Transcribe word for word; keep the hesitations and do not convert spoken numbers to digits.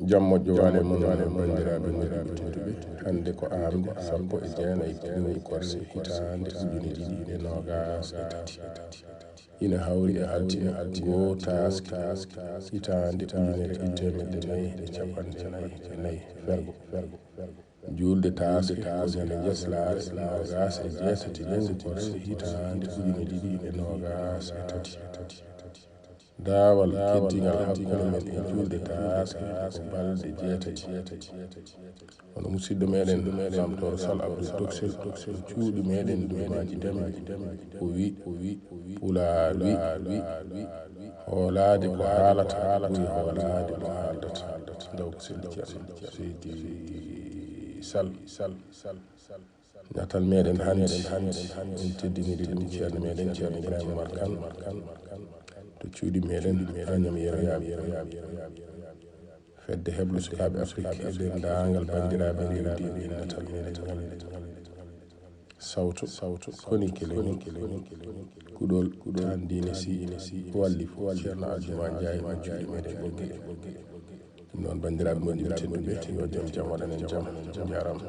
Jam moƴƴo waale mon, banndiraaɓe moƴƴuɓe tedduɓe. Hannde ko aamde sappo e jeenayi lewru korse hitaande ujine ɗiɗi e noogaas e tati. Ina hawri e altine goo taaske hitaande ujunere e teemedde nayi e capanɗe nayi e nayi fergo. Juulde taaske ko ñande njeslaare noogaas e jeetati lewru korse hitaande ujine ɗiɗi e noogaas e tati. Daawal keddingal hakkunde men e juulde taaske ko balɗe jeetati. Hono musidɗo meɗen Lamtoor Sal Abdul Toksel, cuuɗi meɗen Duumaaji Demba, o wi, Pulaar wi, hoolaade ko haalata ɓuri hoolaade ko haaldata. Ndaw ko seydi Ceerno Seydi Sal. Natal meɗen hannde, en teddiniri ɗum ceerno meɗen, ceerno Ibrahima Umar Kan, to cuuɗi meɗen, Agnam Yero Yaaɓe. Fedde heblo sukaaɓe Afrik e denndaangal banndiraaɓe rewdiiɓe e natal meɗen hannde. Sawto, sawto, koni kele woni, kuɗol, kuɗol, tan diine si, walli fof, ceerno Aljuma Njaay, mo cuuɗi meɗen Ɓoggee. Ɗum noon, banndiraaɓe moƴƴuɓe tedduɓe, yo jam jam waɗan en jam. Njaaraama.